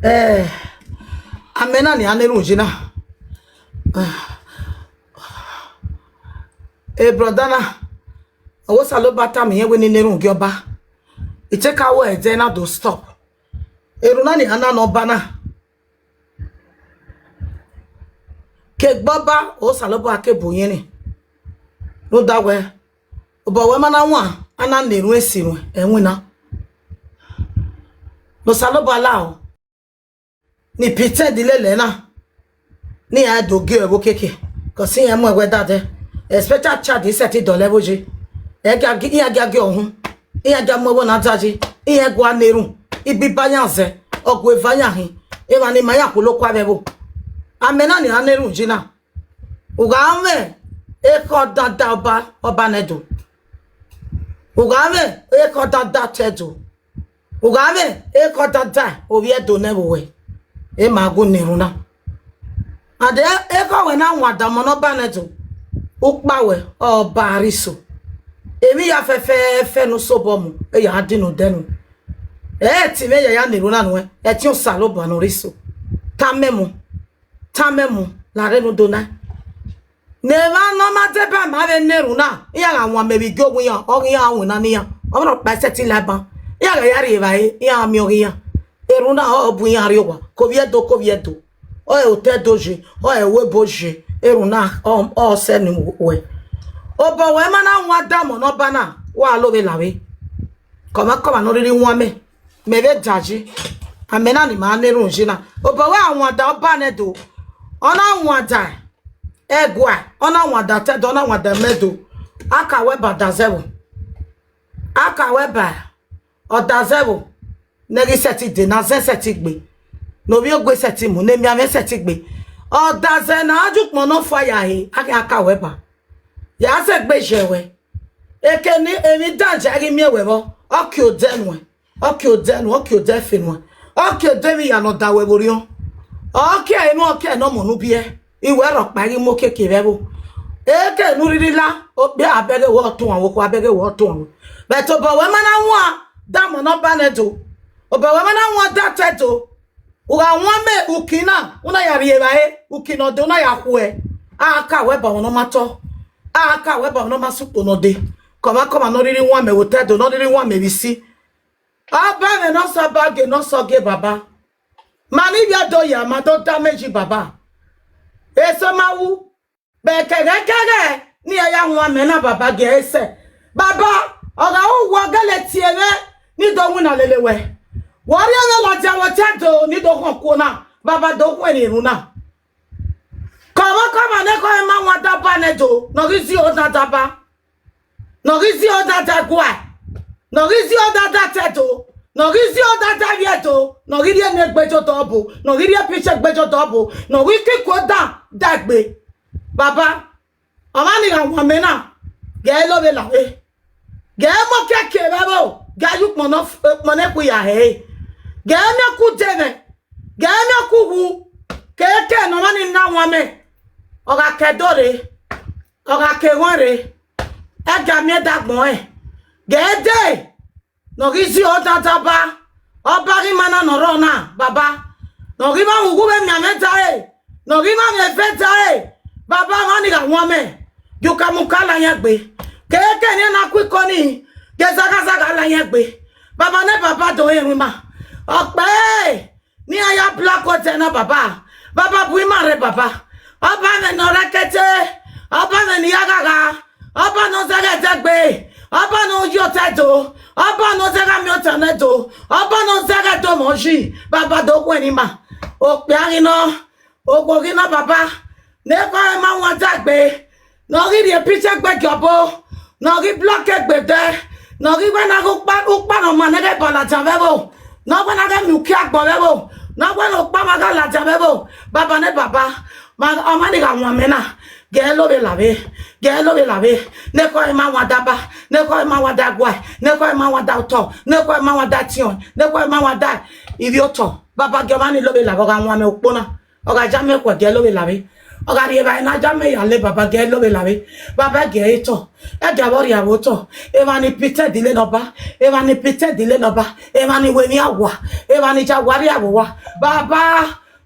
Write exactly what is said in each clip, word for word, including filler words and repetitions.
Eh, amẹ na nian na erhunmwu yi na. Eh, brother na, ọ wẹ Osanobua tama irẹn wẹ ne I na erhunmwu gie ọba. I te ka wẹ ẹdẹ na do stop. Erhunmwu na nian na ne ọba na. Ke egbe ọba, Osanobua ke bu yẹn ni. Rhunmwuda wẹ, obọ wẹ ma na wan, a na na erhunmwu esi ruẹn, ẹwinna. Ne Osanobua la o. Ni pretend lele na, ne iran do gie ẹvbo keke, cause iran mu ẹwẹ dadẹ, especially child, i sẹtin dọlọ ẹvbo ye. Ẹ gia gi, iran gia gie ọhun, iran gia mu ẹvbo na da ye, iran gua na erhunmwu, igbe iba iran zẹ, ọgua eva iran hin, emwa ni ma iran khulo kua vbe ẹvbo. Amẹ na nian na erhunmwu yi na. U gha mwẹ ekhọe ọdada ọba, ọba ne Ẹdo. U gha mwẹ ekhọe ọdada te Ẹdo. U gha mwẹ ekhọe ọdada ovbi Ẹdo ne ẹvbo wẹ. E ma gu na erhunmwu na. And ekhọe wẹ na wan da ọmọ ne ọba ne Ẹdo. U kpa wẹ, ọba Ariso. Emwi hia fẹfẹẹfẹ ne u sobọ mu, e ya din odẹ nu. Ẹ i ẹtin mwẹ ya ya na erhunmwu na nuẹn, ẹtin Osanobua ne Ariso. Tama mu. Tama mu, la rre ne u do na. Ne emwa ne ọ ma deba ma vbe na erhunmwu na, iran gha wan mẹ vbe igie owa iran, ọ ghi iran winna ne iran, ọmwa rhọkpa i sẹtin la ban, iran gha ya rri evbare, iran miẹn ọghe iran. Erhunmwu na ọ bu iran rrie owa, ke ovbi Ẹdo, ke ovbi Ẹdo, ọ re otọ Ẹdo ye, ọ re ẹvbo ebo ye, erhunmwu na ọ, ọ sẹ ne wẹ. Obọ wẹ ma na wan da ọmọ ne ọba na, wa lo vbe la vbe. Kọmwa kọmwa ne ọ rhirhi wan mẹ, mẹ vbe da yi. Amẹ na ni ma na erhunmwu yi na. Obọ wẹ a wan da ọba ne Ẹdo, ọ na wan da ẹguae, ọ na wan da te Ẹdo, ọ na wan da ẹmwẹ Ẹdo. A ka wẹ ba ọdazẹ vbo? A ka wẹ ba ọdazẹ vbo? Ne ghi sẹtin dee, ne azẹn sẹtin gbe, ne ovbi ogue sẹtin mu, ne emianmwẹ sẹtin gbe. Ọdazẹ ne a ye ukpọn ne ọ fua ya he, a khian ka wẹ ba. Ya sẹ egbe ye wẹ. Eke ne emwi dan ya ghi miẹn wẹ vbọ, ọ kie odẹ nuẹn, ọ kie odẹ nuẹn, ọ kie odẹ efe nuẹn, ọ kie odẹ emwi hia ne ọ da wẹ vbe orhiọn, ọ kie ẹre nuẹn, ọ kie ẹre ne ọmọ ne u biẹ, iwẹ rhọkpa i ghi mu okiekie vbe ẹvbo. Eke ne u rhirhi la, okpia abẹghe wẹ ọ tuan, okhuo abẹghe wẹ ọ tuan. But obọ wẹ ma na wan da ọmọ ne ọba ne Ẹdo, obọ wẹ ma na wan da te Ẹdo, u gha wan mẹ uki na, u na ya rri evbare, uki ne ọ dee u na ya khuẹ. A ka wẹ ba ọmọ ne ọ ma tọ, a ka wẹ ba ọmọ ne ọ ma sẹ ukpo ne ọ dee. Kọmwa kọmwa ne ọ rhirhi wan mẹ vbe otọ Ẹdo, ne ọ rhirhi wan mẹ vbe isi. Ọba mwẹ ne ọ sẹ ọba gie, ne ọ sẹ ọgie baba. Ma ne ivbi Ẹdo ya, ma do da mẹ yi baba. Eso ma wu. Vbe kẹghẹkẹghẹ ne iran ya wan mẹ na, baba gie ẹre sẹ. Baba, ọ gha ru wẹ ọ gele tie mwẹ ne I do winna lele wẹ. Wẹ ọ rhie mwẹ ladian vbe otọ Ẹdo ne I do khọn okuo na, baba do khuẹn ne erhunmwu na. Kọmwa kọmwa ne ekhọe ma wan da ọba ne Ẹdo, ne ọ ghi zio da da ọba, ne ọ ghi zio da da ẹguae, ne ọ ghi zio da da te Ẹdo, ne ọ ghi zio da da ivbi Ẹdo, ne ọ ghi rhie eni egbe ye odọ ọbo, ne ọ ghi rhie picture egbe ye odọ ọbo, ne ọ ghi ke ikuo dan da egbe. Baba, ọmwa ni gha wan mẹ na, ghẹ lo vbe la vbe. Ghẹ mu okiekie vbe ẹvbo, ghẹ ye ukpọn ne ọ f-, ukpọn ne khui ya hẹ ẹre. Ghẹ miẹn ọkọ ude mwẹ, ghẹ miẹn ọkọ uwu, keke ne ọmwa ni na wan mẹ, ọ gha ke Ẹdo rre, ọ gha ke Ewẹn rre, ẹ gia miẹn ẹdẹ agbọn rẹn. Ghẹ dee, ne ọ ghi zio da da ọba, ọba ghi ma na ne ọ rrọọ na, baba, ne ọ ghi ma mwẹ uwu vbe emianmwẹ dare, ne ọ ghi ma mwẹ eve dare, baba, ọmwa ni gha wan mẹ, gie ukamuka la iran egbe, keke ne iran na ku iko ni, gie zaghazaga la iran egbe, baba, ne baba do rẹn iwinna, ọ kpẹe. Ne iran ya block odẹ na, baba. Baba, bu ima rre, baba. Ọba mwẹ ne ọ rẹkẹte, ọba mwẹ ne I ya ghagha, ọba ne ọ zẹghẹ ẹdẹgbe, ọba ne ọ ye otọ Ẹdo, ọba ne ọ zẹghẹ amiọnmwẹ otọ Ẹdo, ọba ne ọ zẹghẹ ẹdomọ yi, baba, do khuẹn ne ima. Okpia ghi nọ, okhuo ghi nọ, baba. Ne ekhọe ma wan da egbe, ne ọ ghi rhie picture egbe gie ọbo, ne ọ ghi block egbe dẹ, ne ọ ghi wẹ na ghe ukpa, ukpa ne ọ ma ne ghẹ ba ladian vbe ẹvbo, ne ọ wẹ na ghẹ miẹn uki agbọn vbe ẹvbo, ne ọ wẹ ne ukpa ma gha ladian vbe ẹvbo. Baba ne baba, ma, ọmwa ni gha wan mẹ na, ghẹ lo vbe la vbe, ghẹ lo vbe la vbe, ne ekhọe ma wan da ọba, ne ekhọe ma wan da ẹguae, ne ekhọe ma wan da otọ, ne ekhọe ma wan da etiọnrẹn, ne ekhọe ma wan da ivbi otọ. Baba, gie ọmwa ni lo vbe la vbe, ọ gha wan mẹ ukpo na. Ọ gha ya mẹ khuẹ, ghẹ lo vbe la vbe. Ọ gha rhie evbare ne a ya mẹ ya le, baba, ghẹ lo vbe la vbe. Baba, ghẹ re otọ. Ẹ ghẹ vbe ọ rhie avbe otọ. Emwa ni pretend lele ọba. Emwa ni pretend lele ọba. Emwa ni wẹ emwi awa. Emwa ni ya wa rhie avbe owa. Baba,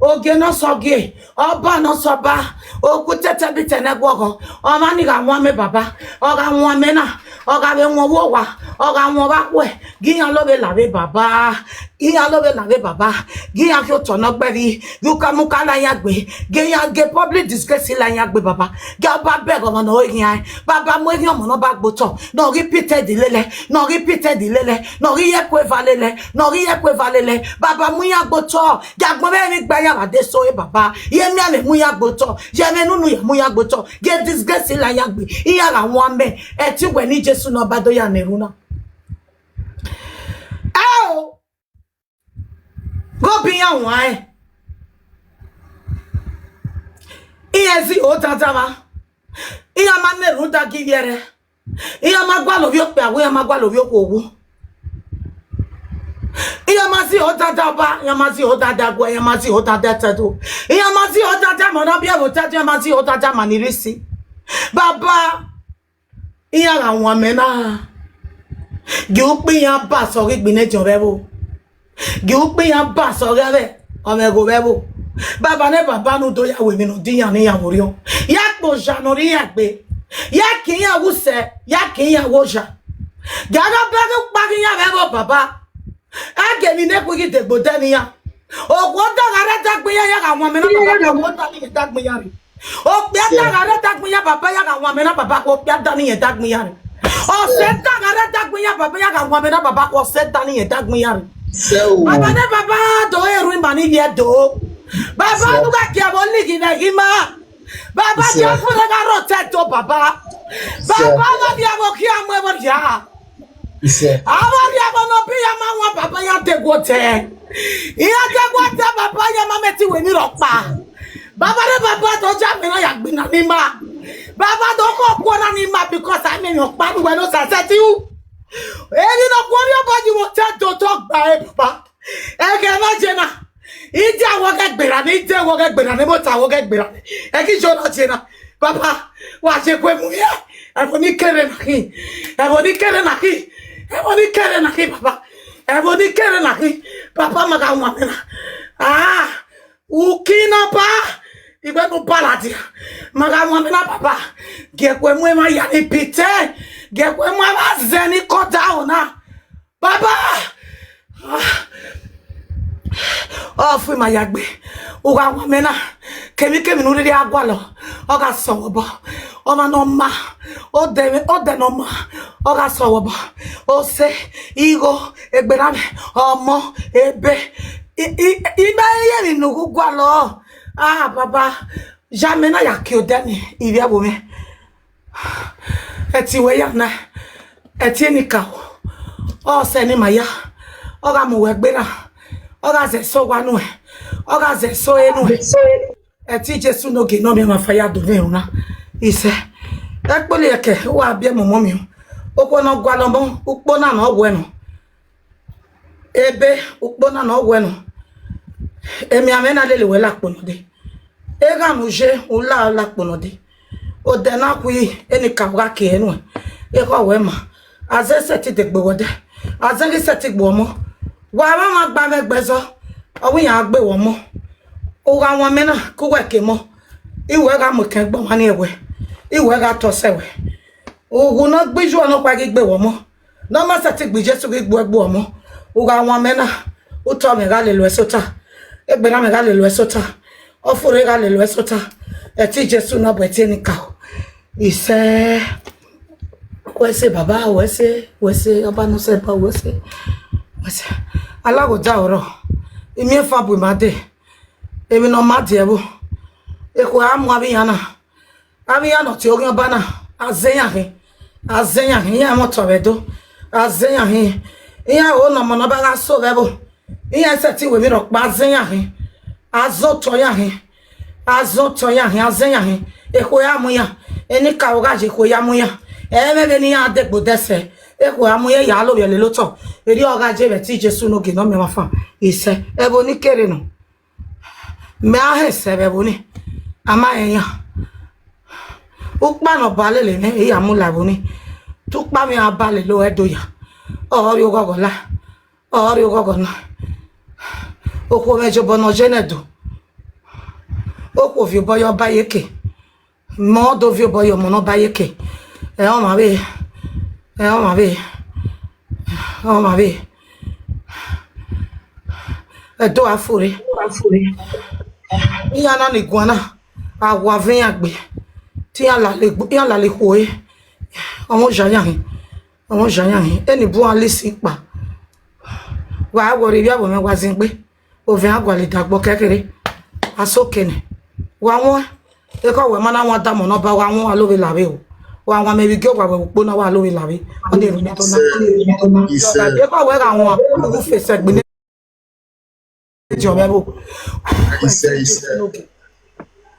ogie ne ọ sẹ ogie, ọba ne ọ sẹ ọba, okhuo tẹtẹ bi tẹ ne ẹguọghọ, ọmwa ni gha wan mẹ baba, ọ gha wan mẹ na, ọ gha vbe wan owa, ọ gha wan ọvbakhuẹ, gie iran lo vbe la vbe baba, gie iran lo vbe la vbe baba, gie iran khian otọ ne ọ gbẹvbi, gie ukamuka la iran gbe, gie iran gie public disgrace la iran gbe baba, gie ọba bẹghe ọmwa ne ọ re eghian, baba mu eghian ọmọ ne ọ ba gbe otọ, ne ọ ghi pitted lele, ne ọ ghi pitted lele, ne ọ ghi ye ẹko eva lele, ne ọ ghi ye ẹko eva lele, baba mu iran gbe otọ, gie agbọn vbe emwi gba iran vbe adesẹ ọre baba, ye emianmwẹ mu iran gbe otọ, ye ẹmwẹ nunu ya mu iran gbe otọ, gie disgrace la iran gbe, iran gha wan mẹ, ẹtin uwẹ ne Jesu ne ọba do ya ne erhunmwu na. Ẹo, ghe obọ iran wan ẹn, iran zẹ iho dandan mwa, iran ma na erhunmwu da gie ivbiẹrẹ, iran ma gualọ ovbi okpia wu, iran ma gualọ ovbi okhuo wu, iran ma zẹ iho dandan ọba, iran ma zẹ iho dandan aguẹ, iran ma zẹ iho dandan ẹtẹdo, iran ma zẹ iho dandan ọmọ ne ọ biẹ vbe otẹdo, iran ma zẹ iho dandan ọmwa ni rre isi. Baba, iran gha wan mẹ na, gie ukpo iran ba sẹ ọghe igbinediọn vbe ẹvbo, gie ukpo iran ba sẹ ọghe ẹvbo, ọ mwẹ gho vbe ẹvbo. Baba ne baba ne u do ya ru emwi ne ọ di iran ne iran vbe orhiọn, ya kpe oja ne ọ rre iran egbe, ya kin iran vbe usẹ, ya kin iran vbe oja, gie a gha bẹghe ukpa ghe iran vbe ẹvbo baba. A gie emwi ne khuighi degbe odẹ ne iran. Okhuo da gha rre ẹdagbọn iran, ya gha wan mẹ na baba, okhuo da ni rre ẹdagbọn iran rre. Okpia da gha rre ẹdagbọn iran baba, ya gha wan mẹ na baba, okpia da ni rre ẹdagbọn iran rre. Ọsẹ da gha rre ẹdagbọn iran baba, ya gha wan mẹ na baba, ọsẹ da ni rre ẹdagbọn iran rre. Baba ne baba do erhunmwu ima ni vbiẹ do. Baba, ne u gha gie ẹvbo lighi vbe ẹghẹ ima. Baba, gie ẹvbo ne gha rre otẹdo baba. Baba, avbe ọrhiakọmọ khian mu ẹvbo rhia. Avbe ọrhiakọmọ ne ọ biẹ iran ma wan baba, iran deghẹ otẹ. Iran deghẹ otẹ baba, iran ma mẹ te iwinna rhọkpa. Baba ne baba, do ya mẹ na ya gbinna ne ima. Baba, do khọ okuo na ne ima, because a miẹn emwi ọkpa ne uwẹ ne Osa sẹtin ru. Emwi ne ọ guọghọ obọ yi vbe otẹdo do gba ẹre baba. Ẹghẹ na ye na, ide awọ ghẹ gberra nẹ, ide awọ ghẹ gberra nẹ, emota awọ ghẹ gberra nẹ. Ẹghe iye na ye na, baba, wa ye gue mu ye. Ẹvbo ni kere na khin, ẹvbo ni kere na khin, ẹvbo ni kere na khin, baba, ẹvbo ni kere na khin, baba, ma gha wan mẹ na. Ah, uki ne ọba, iwẹ ne u ba ladian, ma gha wan mẹ na, baba, gie ẹkue mu emwa ya ni pitẹ, gie ẹkue mu avbe azẹ ni kọdaro na. Baba, ọ fu ima ya gbe, u gha wan mẹ na, kemwikemwi ne u rhirhi a gualọ, ọ gha sẹ ọmwa obọ, ọmwa ne ọ ma, odẹ, odẹ ne ọ ma, ọ gha sẹ ọmwa obọ, ose, igho, egberranmwẹ, ọmọ, ebe, i, i, ima i ye emwi ne u gu gualọ, ah, baba, ya mẹ na ya kie odẹ ni, ivbi ẹvbo mwẹ. Ẹtin wẹ ya na, ẹtin enikaro, ọ sẹ ne ima ya, ọ gha mu uwẹ gberra, ọ gha zẹ eso owa nuẹn, ọ gha zẹ eso ore nuẹn. Ẹtin Jesu ne ogie ne ọ miẹn ọmwa fa ya do vbe erhunmwu na. Isẹ, ẹkpẹlẹ ẹkẹ, uwa biẹ mu ọmọ miẹn, okhuo ne ọ gualọ ọmọ, ukpo na ne ọ wẹ nọ. Ebe, ukpo na ne ọ wẹ nọ. Emianmwẹ na lele wẹ la kpo nọ dee. Eghan ne u ye, u la la kpo nọ dee. Odẹ na khui, enikaro gha kie nuẹn. Ekhọe wẹ ma, azẹ sẹtin degbe wẹ odẹ, azẹ ghi sẹtin gbe ọmọ. Wa mwamwa gba mwẹ ẹgbẹzọ, ọ wẹ iran gbe wẹ ọmọ. U gha wan mẹ na, ke uwẹ ke mọ, iwẹ gha mu ekẹn gbe ọmwa ni ẹwẹ, iwẹ gha tọ sẹ wẹ. Uwu ne ọ gbe iyuọ nọkhua ghi gbe wẹ ọmọ, ne ọ ma sẹtin gbe Jesu ghi gbe uẹ gbe ọmọ. U gha wan mẹ na, utọ mwẹ gha lele uẹ sẹ ota, egberranmwẹ gha lele uẹ sẹ ota, ọfurre gha lele uẹ sẹ ota. Ẹtin Jesu nọ bu ẹtin enikaro. Isẹ, wẹ sẹ baba, wẹ sẹ, wẹ sẹ, ọba ne ọ sẹ ba, wẹ sẹ, wẹ sẹ. Alaghodaro rrọọ, imiẹnfan bu ima dee, emwi ne ọ ma die ẹvbo, ekhue a mu avbe iran na. Avbe iran ne ọ tie oghian ọba na, a zẹ iran khin, a zẹ iran khin, iran mwẹ otọ vbe Ẹdo, a zẹ iran khin, iran ho ne ọmọ ne ọba gha so vbe ẹvbo, iran sẹtin wẹ emwi rhọkpa, a zẹ iran khin, a zẹ otọ iran khin, a zẹ otọ iran khin, a zẹ iran khin, ekhue a mu iran, enikaro gha ye ekhue ya mu iran, ẹ i mwẹ vbene iran degbe odẹ sẹ, ekhue a mu iran ya lovbiẹ lele otọ, erriọ ọ gha ye vbe ẹtin Jesu ne ogie ne ọ miẹn ọmwa fan, isẹ, ẹvbo ni kere nọ. Mẹ a hẹ sẹ vbe ẹvbo ni, a ma rẹn yan. Ukpa ne ọ ba lele mwẹ, I ya mu la ẹvbo ni. Te ukpa mwẹ a ba lele ẹ do ya. Ọ rrie oghọghọ la, ọ rrie oghọghọ na. Okhuo mwẹ jobọ ne ọ ye nẹ do. Okhuo viọ obọ ye ọba yeke. Mọ do viọ obọ ye ọmọ ne ọba yeke. Ẹ ọmwa vbe, ẹ ọmwa vbe, ẹ ọmwa vbe. Ẹdo a fo re. Iran na ni guan na, a wa vẹ iran gbe. Te iran lale egbe, iran lale ikhuo re. Ọmọ oya yan hin, ọmọ oya yan hin. Eni bu uan lisi kpa. Wa wọrọ ivbi abo mwẹ wa zin gbe. Ovẹn a gualọ dagbọ kẹkẹre. A so kene. Wa wọn, ekọ wẹ ma na wan damọ ne ọba, wa wọn, wa lo vbe lavbe o. Wa wan mẹ vbe gie owa wẹ ukpo na, wa lo vbe lavbe. Ọ ni erhunmwu do na. Isẹ. Ekọ wẹ gha wan, u gu fese ẹgbin ne jọ mwẹ vbo. Isẹ, isẹ.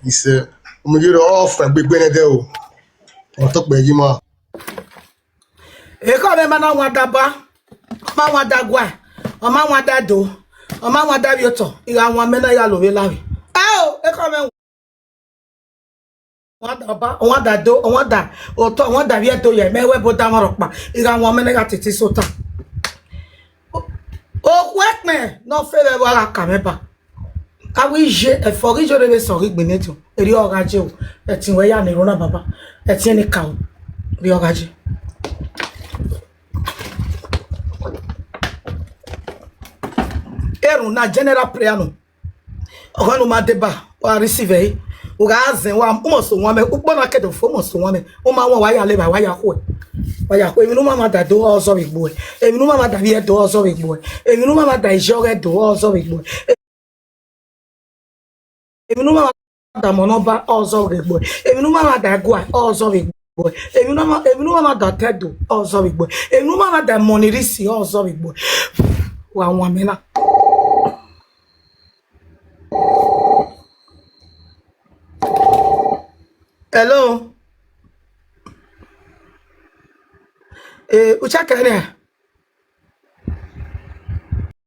Isẹ. Ọmọ ye rọ ọ fa egbe ne ẹdẹ o. Ọ tọ kpẹ yi ma. Ekọ mwẹ ma na wan da ba, ọ ma wan da gua, ọ ma wan da do, ọ ma wan da vbiotọ, I gha wan mẹ na ya lo vbe lavbe. Ẹ o, ekọ mwẹ wan da ba, wan da do, wan da otọ, wan da vbiẹ do ye, mẹ wẹ bo da mwa rhọkpa, I gha wan mẹ na ya titi sota. Okhuo ẹkpẹn ne ọ fe vbe ẹvbo a gha ka mwẹ ba. Avbe iye, ẹfọ ghi yo rre vbe sẹ ọghe igbinediọn, erriọ ọ gha ye o, ẹtin wẹ ya ne erhunmwu na baba, ẹtin ne ka o, erriọ ọ gha ye. Erhunmwu na general prayer nọ, ọghe ne u ma deba, wa receive ẹre, u gha zẹ, wa, u must wan mẹ, ukpo na ke do fo, u must wan mẹ, u ma wan, wa ya leba, wa ya khuẹ, wa ya khuẹ, emwi ne u ma ma da do, ọ zọ vbe egbe uẹ, emwi ne u ma ma da vbiẹ do, ọ zọ vbe egbe uẹ, emwi ne u ma ma da iye ọghẹ do, ọ zọ vbe egbe uẹ. Emwi ne u ma ma da mọ ne ọba, ọ zọ vbe egbe uẹ. Emwi ne u ma ma da gua, ọ zọ vbe egbe uẹ. Emwi ne u ma, emwi ne u ma ma da tẹdo, ọ zọ vbe egbe uẹ. Emwi ne u ma ma da mọ ni risi, ọ zọ vbe egbe uẹ. Wa wan mẹ na. Hello. Eh, u check ẹre.